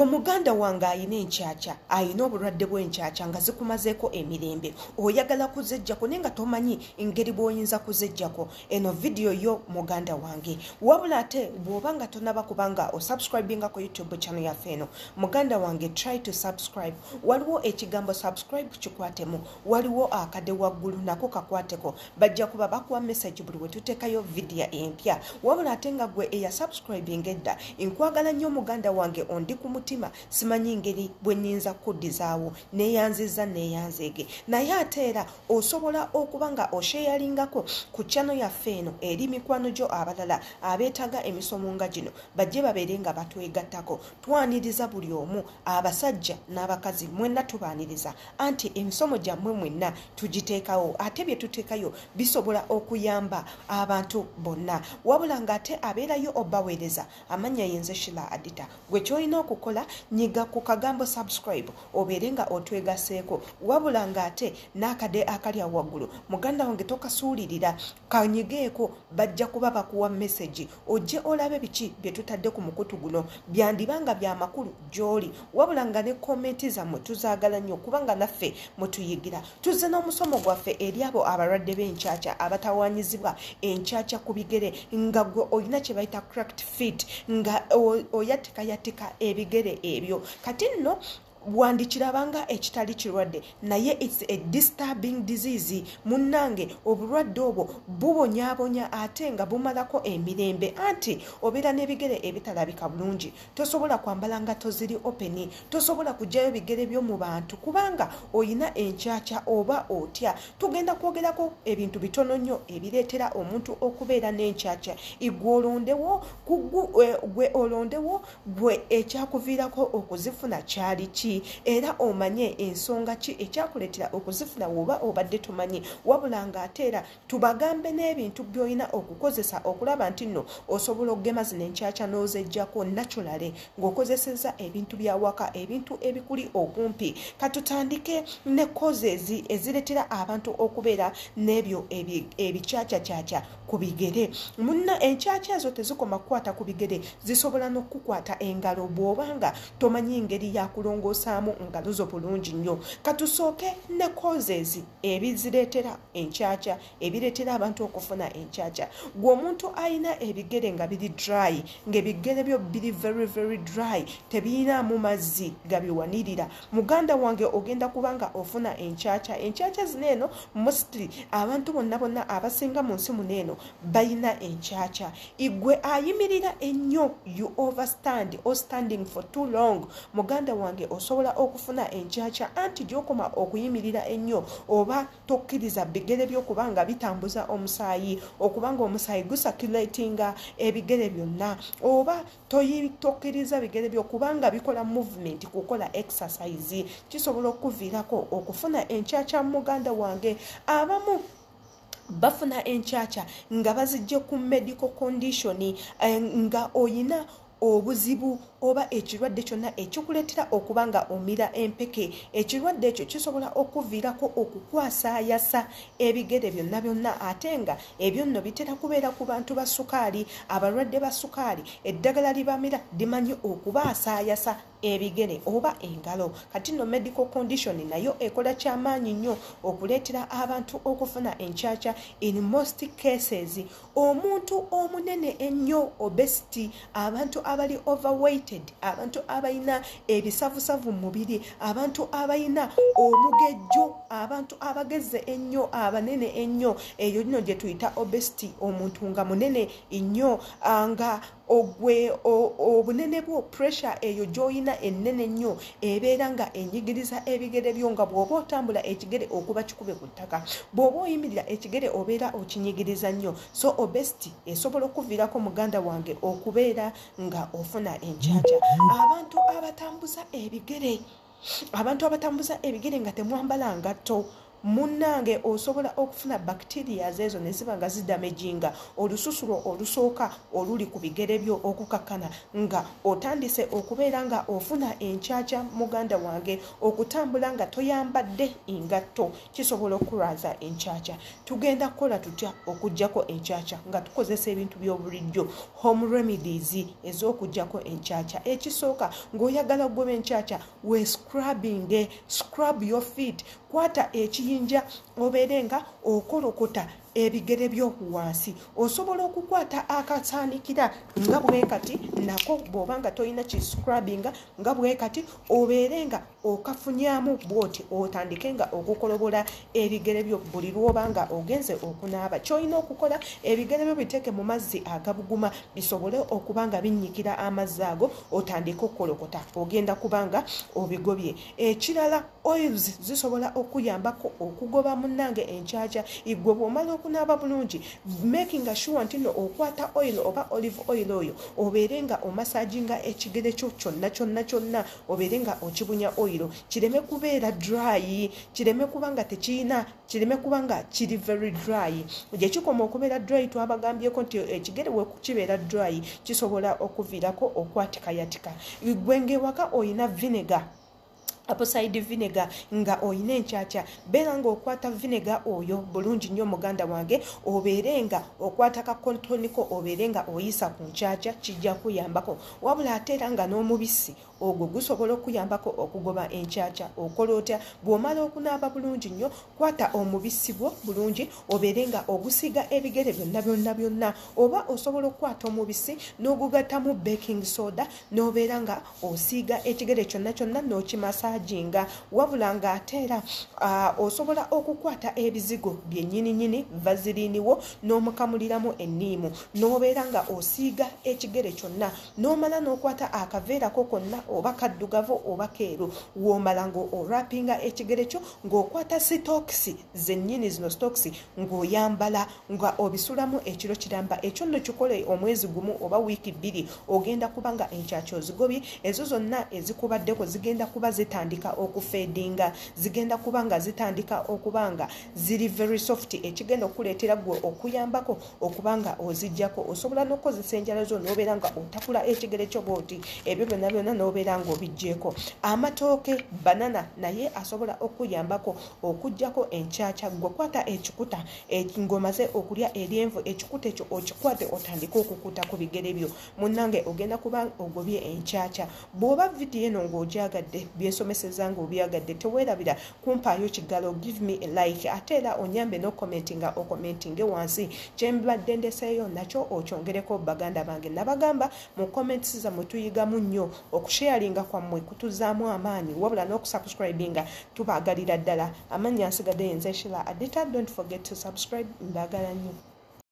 Gwe muganda wange ayina enkyakya, ayina obulwadde bw'enkyakya nga zikumazeeko emirembe, oyagala kuzeggyako naye nga tomanyi ngeri bw'oyinza kuzeggyako, eno vidiyo yo, muganda wange. Wabula ate bw'oba nga tonaba kubanga osubscribinga ku YouTube channel yaffe eno, muganda wange, try to subscribe. Waliwo ekigambo "subscribe", kikwatemu. Waliwo akade waggulu, nako kakwateko. Bajja kuba bakuwa message buli wetuteekayo vidiyo empya. Wabula ate nga gwe eya subscribing edda, nkwagala nnyo, muganda wange, ondi ku mutima, simanyi ngeri bwe nnyinza kuddizaawo. Neeyanziza, neeyanzeege. Naye ate era osobola okuba nga osharingako ku channel yaffe eno eri mikwano gyo abalala abeetaaga emisomo nga gino, bajje babeere nga batwegattako. Twaniriza buli omu, abasajja n'abakazi, mwenna tubaaniriza, anti emisomo gyammwe mwenna tugiteekawo, ate bye tuteekayo bisobola okuyamba abantu bonna. Wabula ng'ate abeerayo obaweereza, amannya yenze Shila Adita. Gwe kyolina okukola, nyiga ku kagambo "subscribe", obeere nga otwegaseeko. Wabula ng'ate n'akade akali awo waggulu, muganda wange, tokasuulirira, kanyigeeko. Bajja kuba bakuwa message, ojje olabe biki bye tutadde ku mukutu guno, byandiba nga byamakulu gy'oli. Wabula nga ne comment zammwe tuzaagala nnyo, kubanga naffe mutuyigira. Tuzze n'omusomo gwaffe eri abo abalwadde b'enkyakya, abatawanyizibwa enkyakya ku bigere, nga gwe olina kye bayita cracked feet, nga oyatikayatika ebigere ebyo. Kati nno wandikirabanga ekitali kirwadde, naye it's a disturbing disease, munnange. Obulwadde obwo bubonyaabonya ate nga bumalako emirembe, anti obeera n'ebigere ebitalabika bulungi. Tosobola kwambala ngatto ziri open, tosobola kugyayo bigere byo mu bantu kubanga oyina enkyakya oba otya. Tugenda kwogerako ebintu bitono nnyo ebireetera omuntu okubeera n'enkyakya. Gwe olondewo, gwe olondewo gwe ekyakuviirako okuzifuna kyali ki, era omanye ensonga ki ekyakuleetera okuzifuna woba obadde tomanyi. Wabula ng'ate era tubagambe n'ebintu by'olina okukozesa okulaba nti nno osobola okugema zino enkyakya n'ozeggyako naturally ng'okozeseza ebintu byawaka, ebintu ebikuli okumpi. Katutandike ne causes ezireetera abantu okubeera n'ebyo ebikyakyakyakya ku bigere. Munna, enkyakya ezo tezikoma kukwata ku bigere, zisobola n'okukwata engalo bw'obanga tomanyi ngeri yakulongoosaamu ngalo zo bulungi nnyo. Katusooke ne causes ebizireetera enkyakya, ebireetera abantu okufuna enkyakya. Gwe omuntu alina ebigere nga biri dry, ng'ebigere byo biri very very dry, tebiyinaamu mazzi gabiwanirira, muganda wange, ogenda kubanga ofuna enkyakya. Enkyakya zino eno, mostly abantu bonna bonna abasinga mu nsi muno eno balina enkyakya. Igwe ayimirira ennyo, you overstand or standing for too long, muganda wange, osobola okufuna enkyakya, anti gyokoma okuyimirira ennyo oba tokkiriza bigere byo kubanga bitambuza omusaayi, okubanga omusaayi gucirculatinga ebigere byonna, oba tokkiriza bigere byo kubanga bikola movement, kukola exercise, kisobola okuviirako okufuna enkyakya. Muganda wange, abamu bafuna enkyakya nga bazijje ku medical condition, nga oyina obuzibu oba ekirwadde kyonna ekikuleetera okuba nga omira empeke. Ekirwadde ekyo kisobola okuviirako okukwasaayasa ebigere byonna byonna, ate nga ebyo nno bitera kubeera ku bantu ba sukaali. Abalwadde ba sukaali, eddagala libamira limanyi okubaasaayasa ebigere oba engalo. Kati nno medical condition nayo ekola kyamaanyi nnyo okuleetera abantu okufuna enkyakya. In most cases, omuntu omunene ennyo, obesity, abantu abali overweighted, abantu abalina ebisavusavu mu mubiri, abantu abalina omugejjo, abantu abageze ennyo, abanene ennyo, eyo nno gye tuyita obesity. Omuntu nga munene nnyo, nga ogwe obunene bwo, pressure eyo gy'olina ennene nnyo ebeera nga enyigiriza ebigere byo, nga bw'oba otambula ekigere okuba kikube ku ttaka, bw'oba oyimirira ekigere obeera okinyigiriza nnyo. So obesity esobola okuviirako, muganda wange, okubeera nga ofuna enkyakya. Abantu abatambuza ebigere, abantu abatambuza ebigere nga temwambala ngatto. Munnange, osobola okufuna bacteria ezo ne ziba nga zidamaginga olususu lwo olusooka oluli ku bigere byo, okukakkana nga otandise okubeera nga ofuna enkyakya. Muganda wange, okutambula nga toyambadde ngatto kisobola okulwaza enkyakya. Tugenda kukola tutya okugjako enkyakya nga tukozesa ebintu by'obulijjo, home remedies ez'okugjako enkyakya? Ekisooka, ng'oyagala okugoba enkyakya, we scrubbing, scrub your feet. Kwata ekiyinja obeere nga okolokota ebigere byo wansi. Osobola okukwata akasaanikira nga bwe kati nako, bw'oba nga tolina kiscrubbinga nga bwe kati, obeere nga okafunyamu bwoti, otandike nga okukolobola ebigere byo buli lwoba nga ogenze okunaaba. Kyolina okukola, ebigere byo biteeke mu mazzi agabuguma bisobole okuba nga binnyikira amazzi ago, otandike okukolokota, ogenda kuba nga obigobye. Ekirala, oils zisobola okuyambako okugoba, munnange, enkyakya. Igwe bw'omala okunaaba bulungi, making sure nti no okwata oil oba olive oil oyo, obeere nga omassaginga ekigere kyo kyonna kyonna kyonna, obeere nga okibunya oil, kireme kubeera dry, kireme kuba nga tekiyina, kireme kuba nga kiri very dry. Gye kikoma okubeera dry, twabagambyeko nti ekigere we kibeera dry kisobola okuviirako okwatikayatika. Gwe ng'ewaka oyina vinegar, apple cider vinegar, nga oyina enkyakya, beera ng'okwata vinegar oyo bulungi nnyo, muganda wange, obeere nga okwata ka cotton ko, obeere nga oyisa ku nkyakya, kijja kuyambako. Wabula ate era nga n'omubisi ogwo gusobola okuyambako okugoba enkyakya. Okola otya? Bw'omala okunaaba bulungi nnyo, kwata omubisi gwo bulungi, obeere nga ogusiiga ebigere byonna byonna byonna. Oba osobola okukwata omubisi n'ogugattamu baking soda, n'obeera nga osiiga ekigere kyonna kyonna n'okimassaginga. Wabula ng'ate era osobola okukwata ebizigo byennyininyini, Vaseline wo n'omukamuliramu enniimu, n'obeera nga osiiga ekigere kyonna, n'omala n'okwata akaveerako konna, oba kaddugavu oba keeru, w'omala ng'owrappinga ekigere kyo, ng'okwata sitokisi zennyini zino, sitokisi ng'oyambala nga obisulamu ekiro kiramba. Ekyo nno kikole omwezi gumu oba wiiki 2, ogenda kuba nga enkyakya ozigobye. Ezo zonna ezikubaddeko zigenda kuba zitandika okufadinga, zigenda kuba nga zitandika okuba nga ziri very soft, ekigenda okuleetera gwe okuyambako okuba nga oziggyako. Osobola n'okukozesa enjala zo n'obeera nga otakula ekigere kyo bwoti, ebyo byonna byonna n'obeera ng'obiggyeko. Amatooke, banana, naye asobola okuyambako okugjako enkyakya. Gwe kwata ekikuta ng'omaze okulya eryenvu, ekikuta ekyo okikwate, otandike okukuta ku bigere byo. Munnange, ogenda kuba ogobye enkyakya. Bw'oba vidiyo eno ng'ogyagadde, byensomeseza ng'obyagadde, teweerabira kumpaayo kigalo, give me a like, ate era onyambe n'ocommentinga, ocommentinge wansi kyembadde ndeseeyo nakyo okyongereko. Baganda bange, nabagamba mu comments zammwe tuyigamu nnyo, okusharinga kwammwe kutuzaamu amaanyi, wabula n'okusubscribinga. Tubaagalira ddala. Amannya nsigadde yenze Shila Adita. Don't forget to subscribe. Mbagala nnyo.